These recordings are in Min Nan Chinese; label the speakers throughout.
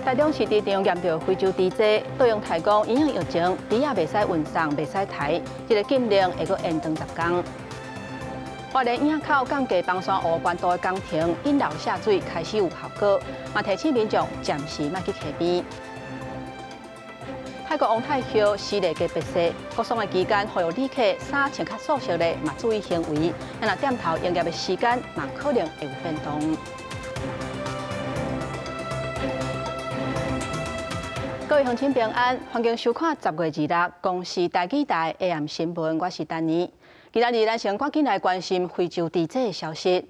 Speaker 1: 台中飼豬場驗著非洲豬災，杜榮泰講，因應疫情，豬仔袂使運送，袂使刣，這个禁令會閣延長10工。花蓮嶺口降低枋山湖關渡的工程引流下水開始有效果，嘛提醒民眾暫時莫去溪邊。泰國王太后死禮加別逝，國喪的期間，呼籲旅客衫穿較素色的，嘛注意行為。若店頭營業的時間嘛可能會有變動。各位鄉親平安，歡迎收看10月26公視台語台 AM 新聞，我是丹妮。今仔日咱先趕緊來關心非洲豬災的消息。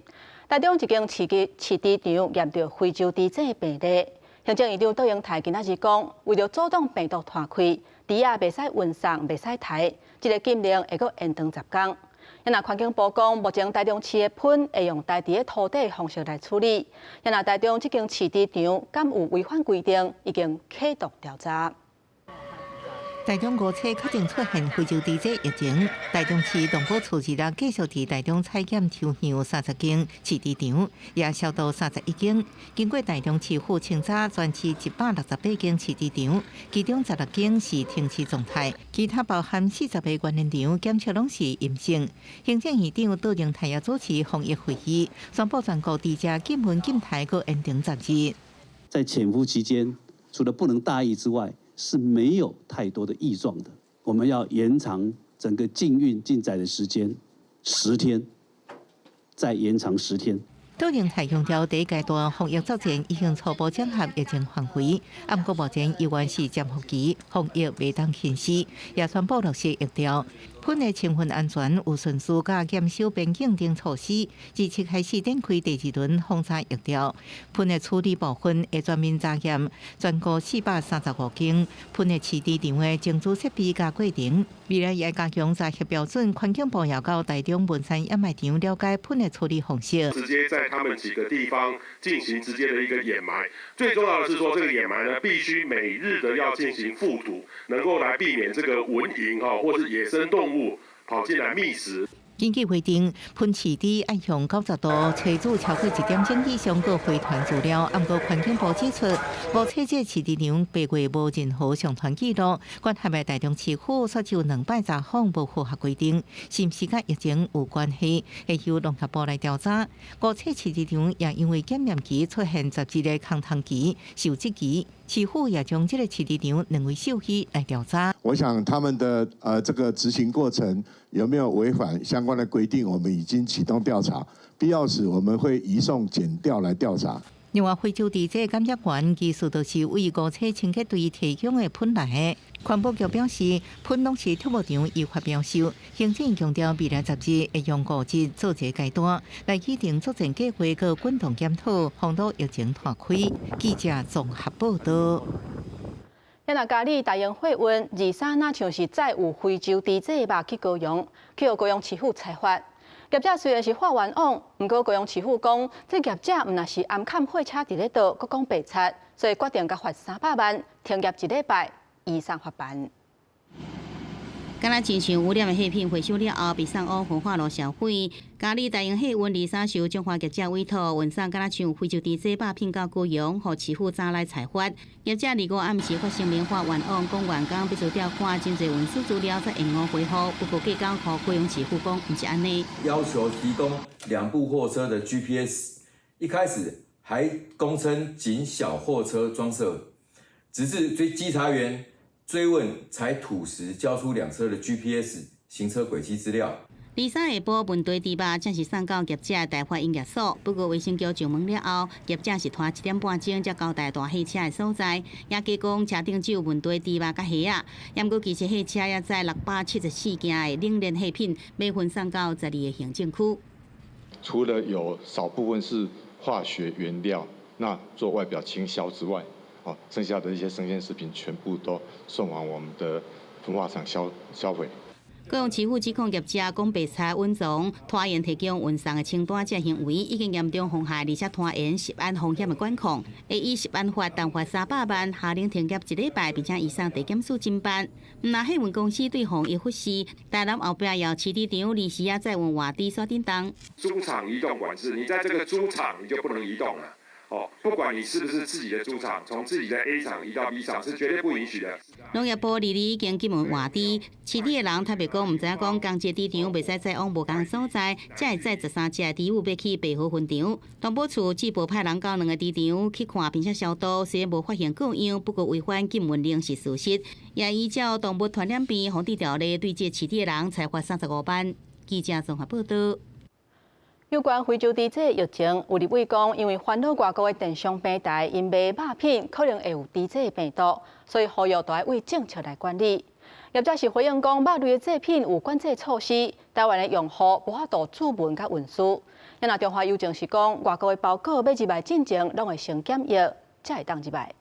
Speaker 1: 台中一間飼飼豬場驗著非洲豬災的病例，行政院長杜榮泰今仔日講，為著阻擋病毒傳開，豬仔袂使運送，袂使刣，這个禁令會閣延長10工。若環境部講，目前台中市的糞會用台地的土地方式來處理。若台中這間飼豬場敢有違反規定，已經啟動調查。
Speaker 2: 台中五車確定出現非洲豬災疫情，台中市動保處二日繼續佇台中採檢抽樣30間飼豬場，也消毒31間。經過台中市府清查，全市168間飼豬場，其中16間是停飼狀態，其他包含40個原煉場檢測攏是陰性。行政院長杜榮泰也主持防疫會議，宣布全國豬隻禁運禁刣閣延長10日。
Speaker 3: 在潛伏期間，除了不能大意之外，是沒有太多的異狀的。我們要延長整個禁運禁載的時間10天，再延長十天。
Speaker 2: 杜榮泰強調，第一階段防疫作戰已經初步掌握疫情範圍，毋過目前依然是潛伏期，防疫袂當輕視，也宣布落實疫調。糞的清運安全有順序佮嚴守邊境等措施，自七開始展開第二輪封查疫調。糞的處理部分會全面查驗全國435間糞的飼豬場的靜置設備佮過程。未來也加強查核標準，環境部也到台中文山掩埋場了解糞的處理方式。
Speaker 4: 直接在他們幾個地方進行直接的一個掩埋。最重要的是說，這個掩埋呢，必須每日的要進行覆土，能夠來避免這個蚊蠅哈，或是野生動物跑進來覓食。
Speaker 2: 根據規定，糞飼豬愛用90度炊煮超過1點鐘以上閣回傳資料。毋過環境部指出，五車這飼豬場8月無任何上傳記錄，管轄的台中市府煞就兩擺查訪無符合規定，是毋是佮疫情有關係？會由農業部來調查。五車飼豬場也因為檢驗期出現11個空窗期、受質期，市府也將這个飼豬場列為獸醫來調查。
Speaker 5: 我想他們的這個執行過程有沒有違反相關的規定，我們已經啟動調查，必要時我們會移送檢調來調查。
Speaker 2: 另外，非洲豬災感染源其實都是為五車清潔隊提供的糞來的。環保局表示，糞攏是畜牧場依法標售。行政強調，未來10日會用5日做一個階段來擬定作戰計劃，閣滾動檢討，防堵疫情拖開。記者綜合報道。
Speaker 1: 若嘉義大榮貨運二三若像是載有非洲豬災的肉去高雄，去予高雄市府裁罰。業者雖然是發冤枉，毋過高雄市府講，這業者毋若是暗崁貨車佇咧倒，閣講白賊，所以決定共罰300萬，停業一禮拜，移送法辦。
Speaker 6: 敢若親像污染的貨品回收了後，被送往焚化爐銷毀。嘉義大榮貨運二三受彰化業者委託運送，敢若像非洲豬災肉品到高雄，予市府早來裁罰。業者二五暗時發聲明發冤枉，講員工必須調看真濟運輸資料才延誤回復。不過隔工予高雄市府講毋是按呢。
Speaker 7: 要求提供兩部貨車的 GPS，一開始還供稱僅小貨車裝設，直至追稽查員追問才吐實交出兩車的 GPS 行車軌跡資料。
Speaker 6: 二三下晡問題豬肉正式送到業者大發營業所，不過衛生局上門了後，業者是拖1點半鐘才交代大貨車的所在，也加講車頂只有問題豬肉佮蝦仔，毋過其實貨車也載674件的冷鏈貨品，欲運送到12個行政區。
Speaker 8: 除了有少部分是化學原料，那做外表清消之外，哦，剩下的一些生鮮食品全部都送往我們的焚化廠銷毀。
Speaker 6: 高雄市府指控業者講白賊隱藏拖延提供運送的清單，這行為已經嚴重妨害而且拖延食安風險的管控，會依食安法重罰300萬，下令停業一禮拜，並且移送地檢署偵辦。毋但貨運公司對防疫忽視，台南後壁窯飼豬場臨時也載運活豬煞振動。
Speaker 4: 豬場移動管制，你在這個豬場你就不能移動了。
Speaker 9: 哦，不管你是不是自己的豬場，從自己的 A 場移到 B 場是絕對不允許的。
Speaker 6: 農業部二日已經禁運活豬，飼豬的人特別講，毋知影講仝一個豬場袂使載往無仝所在，才會載13隻豬母欲去白河分場。動保處只無派人到兩個豬場去看，並且消毒，雖然無發現個樣，不過違反禁運令是事實。也依照動物傳染病防治條例，對這飼豬的人裁罰35萬。記者綜合報導。
Speaker 1: 有關非洲豬這疫情，有立委講，因為煩惱外國的電商平台𪜶賣肉品可能會有豬這病毒，所以呼籲都愛為政策來管理。業者是回應講，肉類的製品有管制措施，台灣的用戶無法度注文佮運輸。若中華郵政是講，外國的包裹欲入來進前，攏會先檢疫，才會當入來。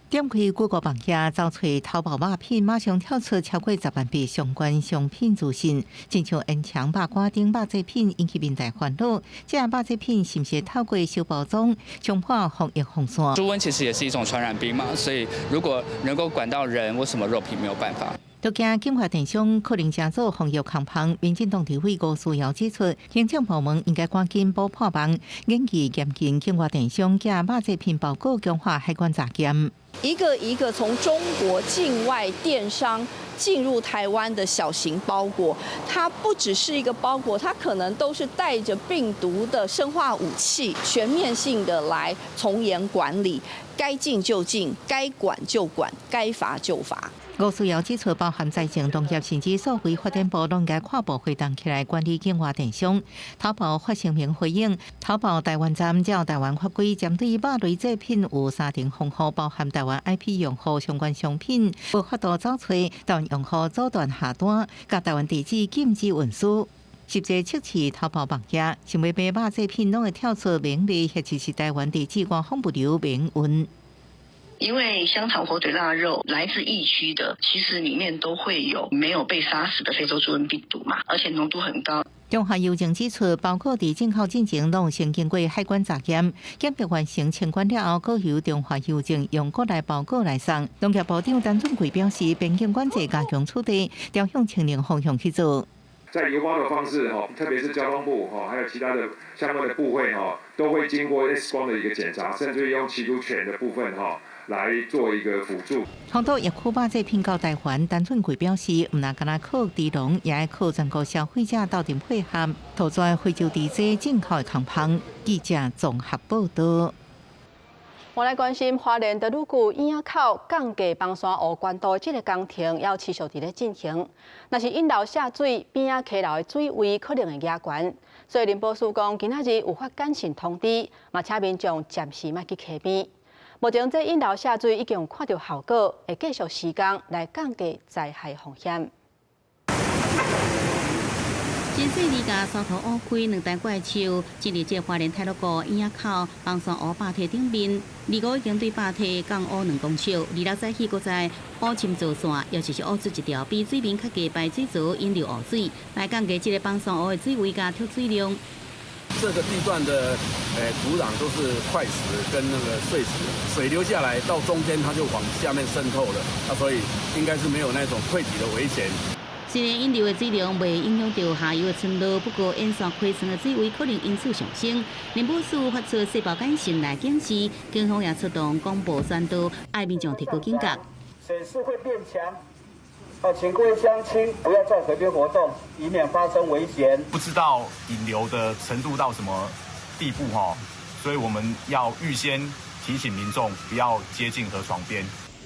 Speaker 2: 點開谷歌網頁找揣淘寶肉品，馬上跳出超過10萬筆相關商品資訊，親像煙腸、肉乾等肉製品引起民眾煩惱。這肉製品是毋是透過小包裝衝破防疫防線？
Speaker 10: 豬瘟其實也是一種傳染病嘛，所以如果能夠管到人，為什麼肉品沒有辦法？
Speaker 2: 都驚境外電商可能成做防疫空縫。民進黨立委吳思瑤指出，行政部門應該趕緊補破網，研議嚴禁境外電商寄肉製品包裹強化海關查驗。
Speaker 11: 一個一個從中國境外電商進入台灣的小型包裹，它不只是一個包裹，它可能都是帶着病毒的生化武器，全面性的來從嚴管理，該禁就禁，該管就管，該罰就罰。
Speaker 2: 吳思瑤指出，包含財政、農業甚至數位發展部，攏應該跨部會動起來管理境外電商。淘寶發聲明回應，淘寶台灣站照台灣法規，針對肉類製品有三重防護，包含台灣 IP 用戶相關商品，無法度找揣台灣用戶阻斷下單，佮台灣地址禁止運輸。實際測試淘寶網頁，想欲買肉製品，攏會跳出免賣或者是台灣地址官方物流免運。
Speaker 12: 因為香腸、火腿、臘肉來自疫區的，其實裡面都會有沒有被殺死的非洲豬瘟病毒嘛，而且濃度很高。
Speaker 2: 中華郵政指出，包裹佇進口進前，攏先經過海關查驗，檢疫完成清關了後，閣由中華郵政用國內包裹來送。農業部長陳俊貴表示，邊境管制加強處理，調向清零方向去做。
Speaker 9: 在郵包的方式，哈，特別是交通部，哈，還有其他的相關的部會，哈，都會經過 X 光的一個檢查，甚至用緝毒犬的部分，哈，來做一個輔助。
Speaker 2: 홍도疫區肉製品到台灣，陳俊貴表示，毋但干焦靠豬農，也愛靠全國消費者鬥陣配合，杜絕非洲豬這進口的空縫。記者綜合報導。
Speaker 1: 我來關心花蓮德魯固椅仔口降低枋山湖關渡這個工程，猶持續佇咧進行。若是引流下水，邊仔溪流的水位可能會額懸，所以林保署講，今仔日有發簡訊通知，嘛請民眾暫時莫去溪邊。目前這引流下水已經有看著效果，會繼續施工來降低災害風險。
Speaker 6: 真細膩共山塗挖開兩大怪樹，進入這花蓮太魯閣椅仔口枋山湖壩體頂面，25已經對壩體降挖2公尺，26早起閣再挖深做線，也就是挖出一條比水面較低排水槽引流雨水，來降低這个枋山湖的水位佮蓄水量。
Speaker 13: 這個地段的土壤都是塊石跟那個碎石，水流下來到中間，它就往下面滲透了，啊，所以應該是沒有那種潰堤的危險。
Speaker 6: 雖然引流的水量袂影響著下游的村落，不過沿線溪床的水位可能因此上升。林保署發出細胞簡訊來警示，警方也出動廣播宣導，愛民眾提高警覺。
Speaker 14: 水勢會變強，啊，請各位鄉親不要在河邊活動，以免發生危險。
Speaker 15: 不知道引流的程度到什麼地步哈，所以我們要預先提醒民眾不要接近河床邊。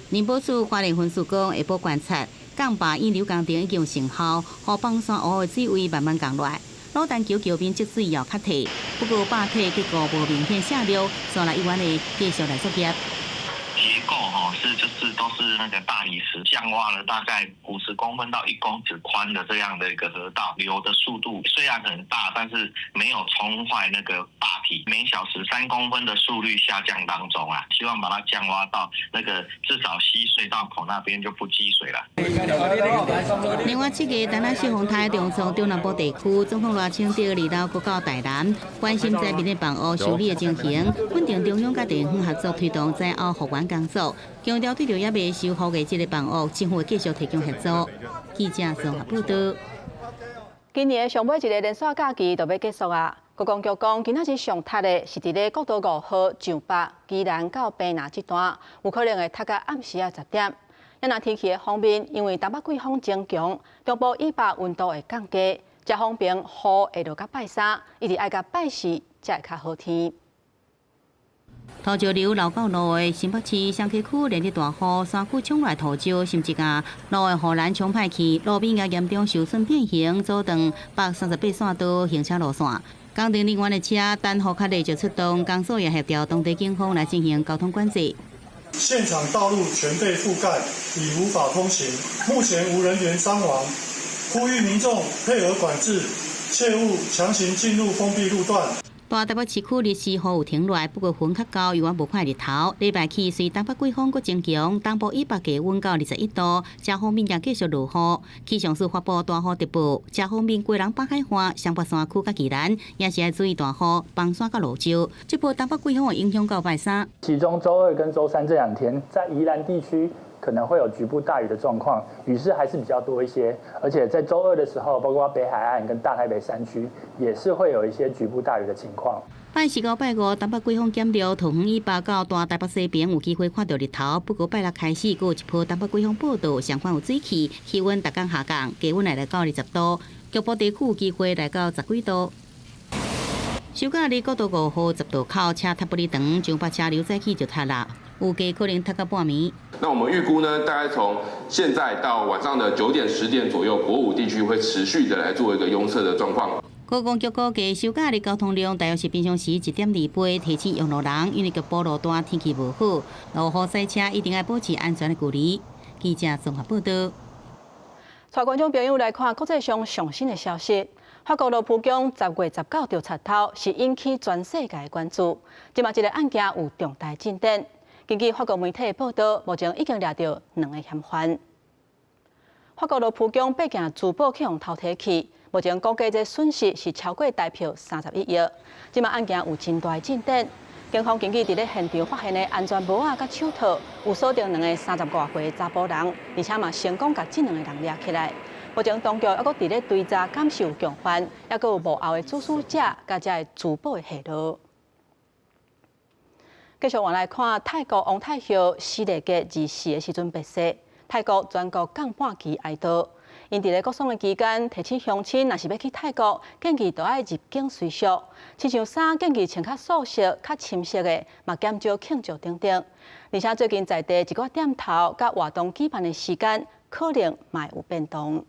Speaker 6: 林保署花蓮分署講，下晡觀察降壩引流工程已經有成效，予枋山湖的水位慢慢降落來。牡丹橋橋面積水也較退，不過壩體結構無明顯下落，所以猶原會繼續來作業。
Speaker 16: 結構哈是就是都是那個大理石降挖了大概50公分到1公尺寬的這樣的一個河道，流的速度雖然很大，但是沒有沖壞那個壩體，每小時3公分的速率下降當中啊，希望把它降挖到那個至少西隧道口那邊就不積水了。
Speaker 6: 另外，七个台南市風台重創中南部地區，總統賴清德二樓閣到台南，關心災民的房屋修理的情形，肯定中央佮地方合作推動災後復原工作，強調對著猶未修復的這个房屋，政府會繼續提供協助。記者綜合報導。
Speaker 1: 今年上尾一个連續假期就欲結束啊！觀光局講，今仔日上塞的是佇咧國道五號上北宜蘭到屏南這段，有可能會塞到暗時仔10點。啊若天氣的方面，因為東北季風增強，中部以北溫度會降低，遮方面雨會落到拜三，一直愛到拜四才會較好天。
Speaker 6: 土石流流到路的新北市雙溪區連日大雨，山區衝來土石，甚至共路的護欄沖歹去，路面也嚴重受損變形，阻斷138線道行車路線。工程人員的車等雨較熱就出動，公所也協調當地警方來進行交通管制。
Speaker 17: 現場道路全被覆蓋，已無法通行。目前無人員傷亡，呼籲民眾配合管制，切勿強行進入封閉路段。
Speaker 6: 大台北市區日時雨有停落來，不過雲較厚，猶原無看日頭。禮拜起隨東北季風閣增強，東部以北低溫到21度，遮方面也繼續落雨。氣象署發布大雨特報，遮方面基隆北海岸、雙北山區佮宜蘭也是愛注意大雨、崩山佮落石。這波東北季風會影響到拜三。
Speaker 18: 其中週二跟週三這兩天，在宜蘭地區可能會有局部大雨的狀況，雨勢還是比較多一些。而且在週二的時候，包括北海岸跟大台北山區，也是會有一些局部大雨的情況。
Speaker 6: 拜四到拜五，東北季風減弱，桃園以北到大台北西邊有機會看到日頭。不過拜六開始，閣有一波東北季風報到，相款有水汽，氣溫逐工下降，低溫來來到20度，局部地區有機會來到十幾度。收假日國道五號十道口車塞不離長，上北車流早起就塞啦，預計可能塞到半暝。
Speaker 19: 那我們預估呢，大概從現在到晚上的9點10點左右，國五地區會持續的來做一個擁塞的狀況。
Speaker 6: 觀光局估計，收假日交通量大約是平常時1.2倍，提醒用路人，因為局部路段天氣無好，落雨賽車一定愛保持安全的距離。記者綜合報道。
Speaker 1: 帶觀眾朋友來看國際上上新的消息。法國羅浮宮10月19著賊偷，是引起全世界的關注。這馬這个案件有重大進展。根據法國媒體的報道，目前已經掠著兩个嫌犯。法國羅浮宮八件珠寶去予偷提去，目前估計這損失是超過台票31億。這馬案件有真大的進展。警方根據佇咧現場發現的安全帽仔佮手套，有鎖定兩个30外歲的查埔人，而且嘛成功共這兩个人掠起來。目前當局猶閣佇咧追查，敢是有共犯，猶閣有幕後的主使者，佮這个珠寶的下落。繼續換來看泰國王太后詩麗吉24的時陣病逝，泰國全國降半旗哀悼。𪜶佇咧國喪的期間，提醒鄉親，若是欲去泰國，建議都愛入境隨俗，親像衫建議穿較素色、較深色的，嘛減少慶祝等等。而且最近在地一寡店頭佮活動舉辦的時間，可能嘛會有變動。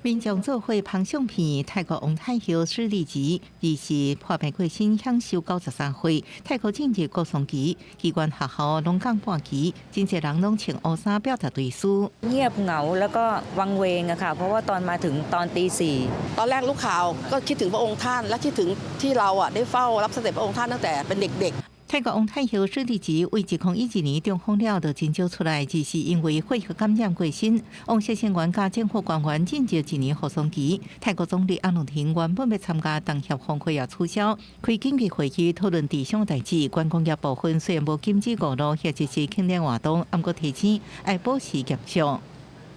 Speaker 2: 民眾做伙捧相片，泰國王太后詩麗吉24破病過身，享壽93歲。泰國進入國喪期，機關學校攏降半旗，真濟人攏穿烏衫表達追思。
Speaker 20: เงียบเหงาแล้วก็วังเวงอะค่ะเพราะว่าตอนมาถึงตอนตีสี่
Speaker 21: ตอนแรกรู้ข่าวก็คิดถึงพระองค์ท่านและคิดถึงที่เราอ่ะได้เฝ้ารับเสด็จพระองค์ท่านตั้งแต่เป็นเด็กๆ
Speaker 2: 泰國王太后詩麗吉為2011年中風了，就真少出來，只是因為血液感染過身。王室成員佮政府官員進入一年護喪期。泰國總理阿努廷原本欲參加東協峰會也取消，開緊急會議討論治喪代誌。觀光業部分雖然無禁止五路或者是慶典活動，毋過提醒愛保持嚴肅。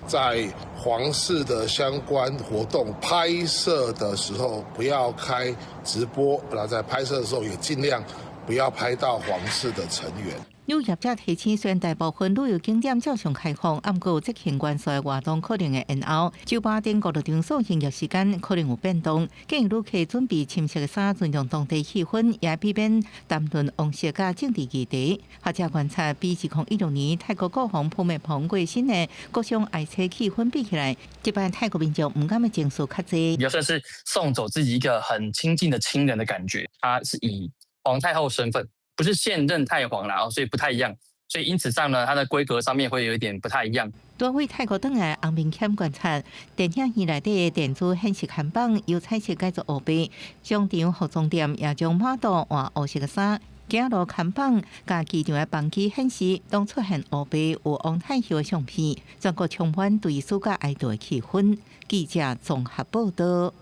Speaker 22: 在皇室的相關活動拍攝的時候，不要開直播；那在拍攝的時候，也盡量不要拍到皇室的成員。
Speaker 2: 旅業者提醒，雖然大部分旅遊景點照常開放，毋過有節慶元素的活動可能會延後。酒吧等娛樂場所營業時間可能有變動。建議旅客準備深色的衫，尊重當地氣氛，也避免談論王室佮政治議題。學者觀察，比2016年泰國國王普密蓬過身的國喪哀戚氣氛比起來，這擺泰國民眾毋甘的情緒較濟。
Speaker 23: 比較算是送走自己一個很親近的親人的感覺。他是以皇太后身份，不是現任太皇啦，所以不太一樣，所以因此上呢，它的規格上面會有一點不太一樣。
Speaker 2: 多位泰國轉來洪明謙觀察，電影院內底電子顯示看板由彩色改做烏白，商場服裝店也將碼頭換烏色的衫，行路看板佮機場的班機顯示，攏出現烏白有王太后的相片，全國充滿追思佮哀悼的氣氛。記者綜合報道。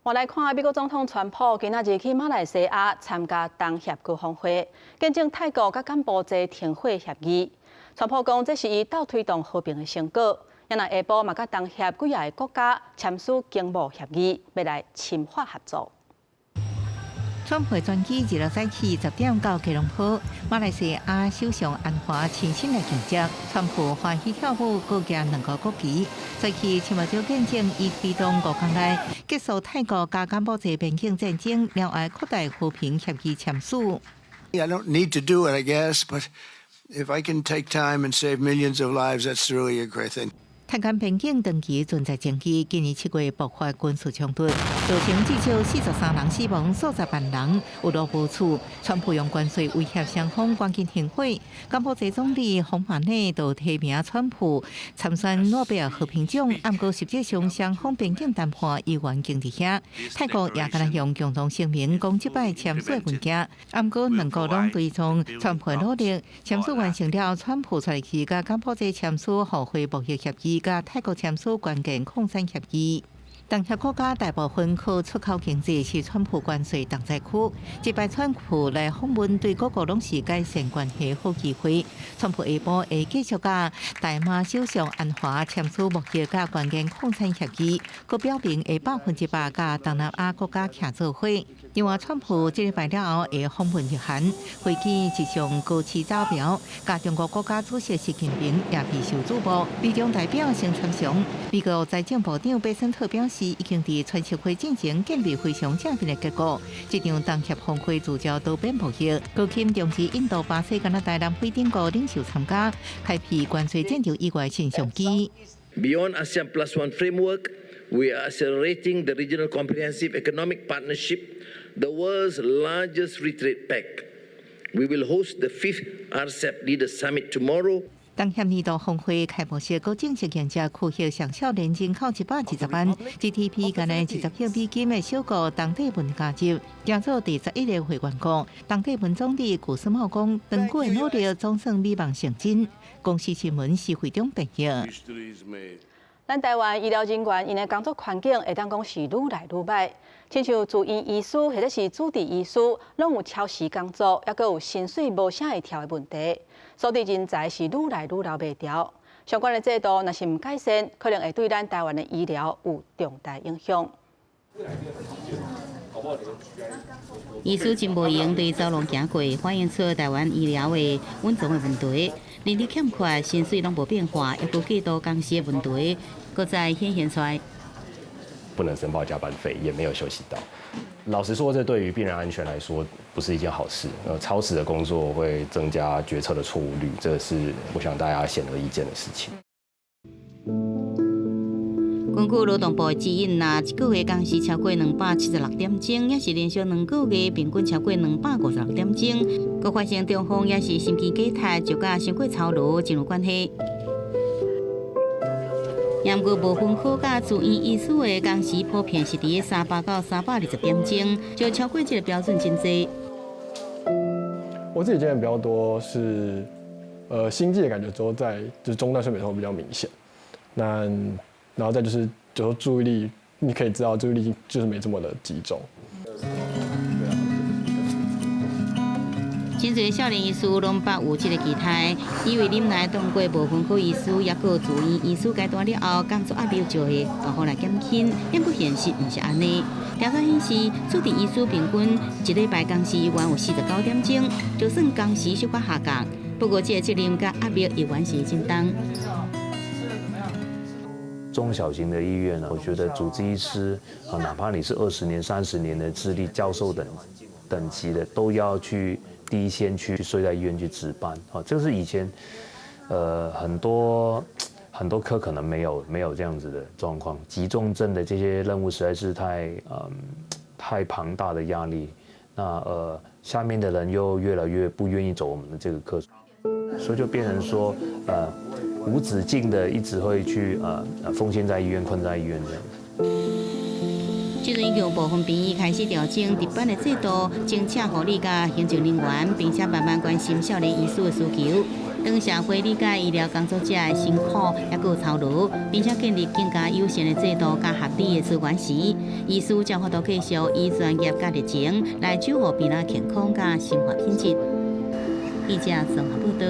Speaker 1: 我來看美國總統川普今仔日去馬來西亞參加東協高峰會，見證泰國佮柬埔寨停火協議。川普講這是伊鬥推動和平的成果。啊若下晡嘛佮東協幾个國家簽署經貿協議，欲來深化合作。
Speaker 2: 川普專機26早起10點到吉隆坡，馬來西亞首相安華親身來迎接。川普歡喜跳舞，閣舉兩個國旗。再去千萬少見證，伊推動5天內結束泰國佮柬埔寨邊境戰爭，兩岸擴大和平協議簽署。
Speaker 3: I don't need to do it, I guess, but if I can take time and save millions of lives, that's really a great thing.
Speaker 2: 泰柬邊境長期存在爭議，今年7月爆發軍事衝突，造成至少43人死亡，數十萬人有路無厝。川普用關稅威脅雙方趕緊停火。柬埔寨總理洪瑪內就提名川普參選諾貝爾和平獎，毋過實際上雙方邊境談判依然僵佇遐。泰國也敢若用共同聲明講這擺簽署的文件，毋過兩國攏推崇川普努力，簽署完成了，川普出去佮柬埔寨簽署互惠貿易協議。佮泰國簽署關鍵礦產協議。東協國家大部分靠出口經濟是川普關稅重災區。這擺川普來訪問，對各國攏是改善關係好機會。川普下晡會繼續佮大馬首相安華簽署貿易佮關鍵礦產協議，閣表明會100%佮東南亞國家徛做伙。另外，川普這禮拜了後會訪問日韓，飛機一上高市早苗，佮中國國家主席習近平也備受矚目。美中代表先參詳，美國財政部長貝森特表示，已經佇川習會進前建立非常正面的結果。這場東協峰會聚焦多邊貿易，閣吸引來印度、巴西、加拿大、南非等國領袖參加，開闢關稅戰場以外新商機。
Speaker 5: Beyond ASEAN Plus One framework, we are accelerating the regional comprehensive economic partnership, the world's largest free trade pact. We will host the fifth RCEP Leaders Summit tomorrow.
Speaker 2: 東協年度峰會開幕式，閣正式迎接區域上少年人口120萬，GDP 干焦20億美金的小國東帝汶加入，成做第11個會員國。東帝汶總理古斯茂講，長久的努力總算美夢成真。公視新聞施惠中編譯。
Speaker 1: 咱台灣醫療人員𪜶的工作環境會當講是愈來愈䆀，親像住院醫師或者是主治醫師，攏有超時工作，抑閣有薪水無啥會跳的問題，所以人才是愈來愈留袂牢。相關的制度若是毋改善，可能會對咱台灣的醫療有重大影響。
Speaker 6: 醫師真無閒佇走廊行過，反映出台灣醫療的穩重的問題。人力欠缺，薪水攏無變化，抑閣過度工時的問題，閣再顯現出來。
Speaker 7: 不能申報加班費，也沒有休息到。老實說，這對於病人安全來說不是一件好事。超時的工作會增加決策的錯誤率，這是我想大家顯而易見的事情。
Speaker 6: 根據勞動部的指引，若一個月工時超過276點鐘，抑是連續2個月平均超過256點鐘，閣發生中風，抑是心肌梗塞，就佮傷過操勞真有關係。毋過無分科佮住院醫師的工時普遍是佇300到320點鐘，就超過這個標準真濟。
Speaker 24: 我自己經驗比較多是，心悸的感覺之後，在就是中段睡眠時候比較明顯。那然後再就是，就說注意力，你可以知道注意力就是沒這麼的集中。
Speaker 6: 真濟少年醫師攏捌有這個期待，以為忍耐當過無分科醫師，抑閣住院醫師階段了後，工作壓力就會大幅來減輕。毋過現實毋是按呢。調查顯示，主治醫師平均一禮拜工時猶原有49點鐘，就算工時小可下降，不過這個責任佮壓力猶原是真重。
Speaker 25: 中小型的醫院呢，我覺得主治醫師啊，哪怕你是20年、30年的資歷、教授等級的，都要去第一線去睡在醫院去值班啊。這是以前，很多很多科可能沒有這樣子的狀況。急重症的這些任務實在是太龐大的壓力，那下面的人又越來越不願意走我們的這個科，所以就變成說無止境的一直會去奉獻在醫院，困在醫院這樣子。
Speaker 6: 這陣已經有部分病院開始調整值班的制度，增請護理佮行政人員，並且慢慢關心少年醫師的需求。當社會理解醫療工作者的辛苦，抑閣有操勞，並且建立更加友善的制度佮合理的資源時，醫師才有法度繼續以專業佮熱情來守護病人健康佮生活品質。記者綜合報道。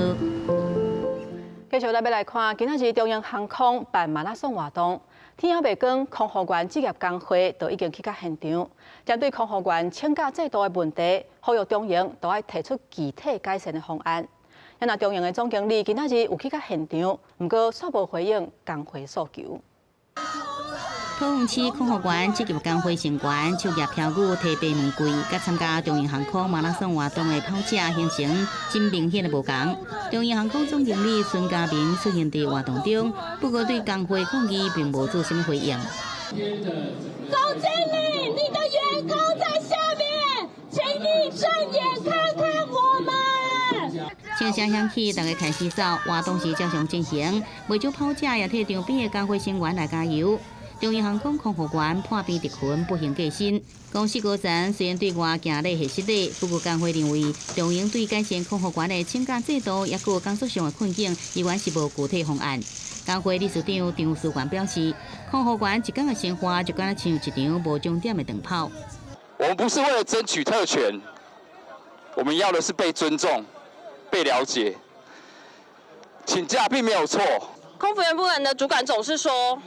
Speaker 1: 繼續咱欲來看，今仔日長榮航空辦馬拉松活動，天猶未光，空服員職業工會就已經去到現場，針對空服員請假制度的問題，呼籲長榮都愛提出具體改善的方案。啊，長榮的總經理今仔日有去到現場，毋過煞無回應工會訴求。
Speaker 6: 桃園市空服員職業工會成員手舉標語、提白玫瑰，佮參加長榮航空馬拉松活動的跑者形成真明顯的無仝。長榮航空總經理孫嘉明出現佇活動中，不過對工會抗議並無做啥物回應。
Speaker 4: 總經理，你的員工在下面，請你正眼看看我們。
Speaker 6: 槍聲響起，大家開始走，活動是照常進行，袂少跑者也替場邊的工會成員來加油。長榮航空空服員破病特勤不幸過身。公司高層雖然對外行禮會失禮，不過工會認為長榮對改善空服員的請假制度，抑閣工作上的困境，依然是無具體方案。工會理事長張思源表示，空服員一工的生活就敢若像一場無終點的長跑。
Speaker 8: 我們不是為了爭取特權，我們要的是被尊重、被了解。請假並沒有錯。
Speaker 10: 空服員部門的主管總是說，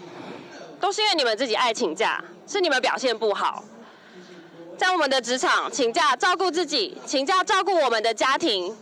Speaker 10: 都是因為你們自己愛請假，是你們表現不好。在我們的職場，請假照顧自己，請假照顧我們的家庭，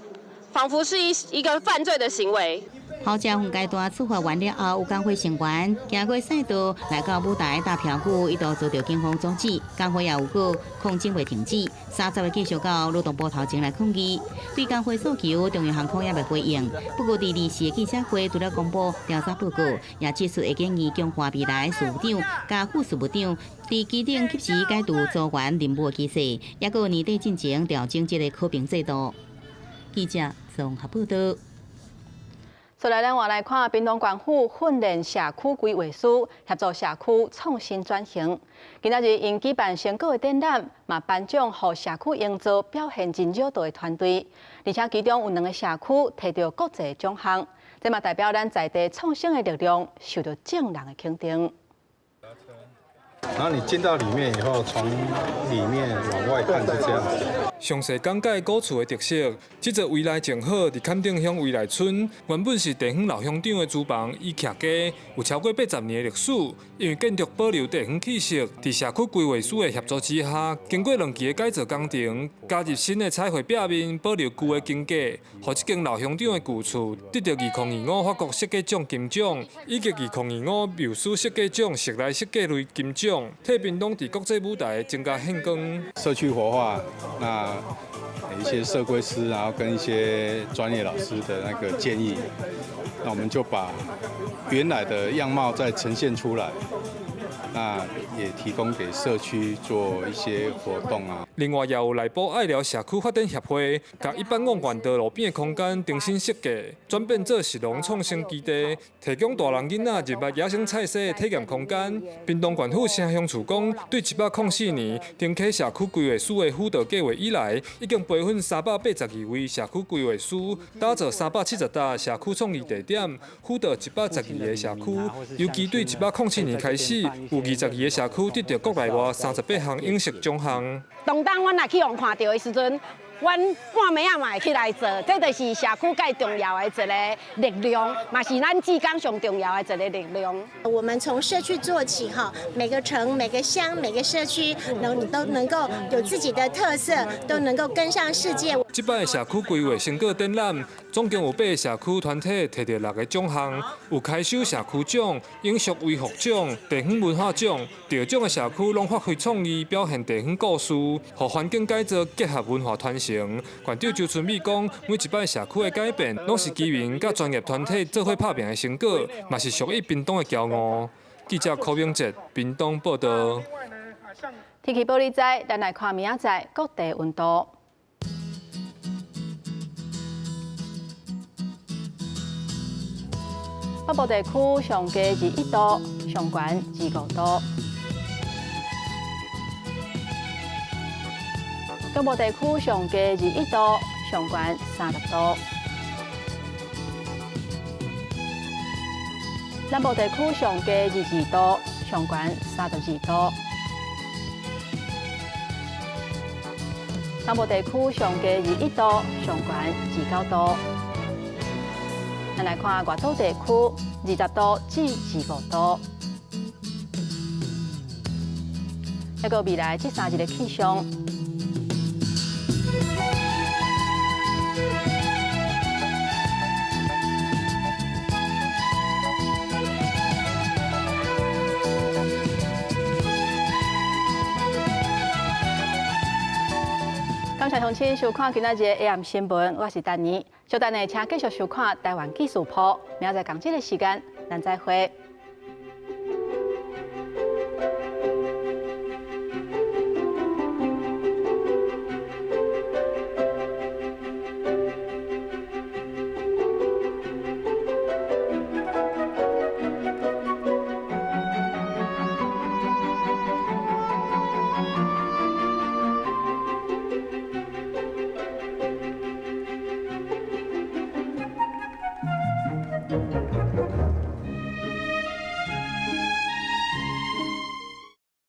Speaker 10: 仿佛是一個犯罪的行為。
Speaker 6: 跑者分階段出發完了後，有工會成員行過賽道來到舞台打標語，一度遭到警方阻止。工會也有告抗爭未停止，30日繼續到勞動部頭前來抗議。對工會訴求，長榮航空也未回應。不過，佇二四的記者會除了公布調查報告，也指出會建議強化未來事務長佮副事務長佇機頂及時解除組員任務的機制，抑閣年底進前調整這個考評制度。記者綜合報道。
Speaker 1: 接來，咱換來看屏東縣府訓練社區規劃師，協助社區創新轉型。今仔日𪜶舉辦成果的展覽，嘛頒獎予社區營造表現真少的團隊，而且其中有兩个社區摕著國際獎項，這嘛代表咱在地創新的力量受到眾人的肯定。
Speaker 11: 然後你進到裡面以後，從裡面往外看是這樣子。
Speaker 12: 詳細講解古厝的特色。這座未來正好佇崁頂鄉未來村，原本是地方老鄉長的廚房與徛家，有超過80年的歷史。因為建築保留地方氣息，佇社區規劃師的協助之下，經過兩期的改造工程，加入新的彩繪壁面，保留舊的間隔，予這間老鄉長的舊厝得著2025法國設計獎金獎，以及2025繆斯設計獎室內設計類金獎，替屏東佇國際舞台增加獻光。
Speaker 11: 社區活化，那一些社規師，然後跟一些專業老師的那個建議，那我們就把原來的樣貌再呈現出來。那也提供給社區做一些活動啊。
Speaker 12: 另外，也有內埔愛寮社區發展協會，共一般公園道路邊的空間重新設計，轉變做食農創新基地，提供大人囡仔入來野生菜薒的體驗空間。屏東縣府城鄉處講，對104年重啟社區規劃師的輔導計劃以來，已經培訓382位社區規劃師，打造370搭社區創意地點，輔導112個社區。尤其對107年開始，有22個社區得著國內外38項永續獎項。
Speaker 26: 當當阮若去予看著的時陣，阮半暝仔嘛會起來做，這就是社區蓋重要的一個力量，嘛是咱志工上重要的一個力量。
Speaker 27: 我們從社區做起哈，每個城、每個鄉、每個社區，能都能夠有自己的特色，都能夠跟上世界。
Speaker 12: 這擺社區規劃成果展覽，總共有8個社區團體摕著6個獎項，有開修社區獎、永續維護獎、地方文化獎。得獎的社區攏發揮創意，表現地方故事，予環境改造結合文化傳承。縣長周春米講，每一擺社區的改變，攏是居民佮專業團體做伙拍拚的成果，嘛是屬於屏東的驕傲。記者柯明哲，屏東報導。
Speaker 1: 天氣報你知，咱來看明仔載各地溫度。北部地區上低21度，上懸25度。中部地區上低21度，上懸30度。南部地區上低22度，上懸32度。東部地區上低21度，上懸29度。咱來看外島地區20度至25度。抑閣未來這3日的氣象。感謝鄉親收看今仔日的 AM 新聞，我是丹妮。稍等下，請繼續收看台灣記事簿。明仔載仝這个時間，咱再會。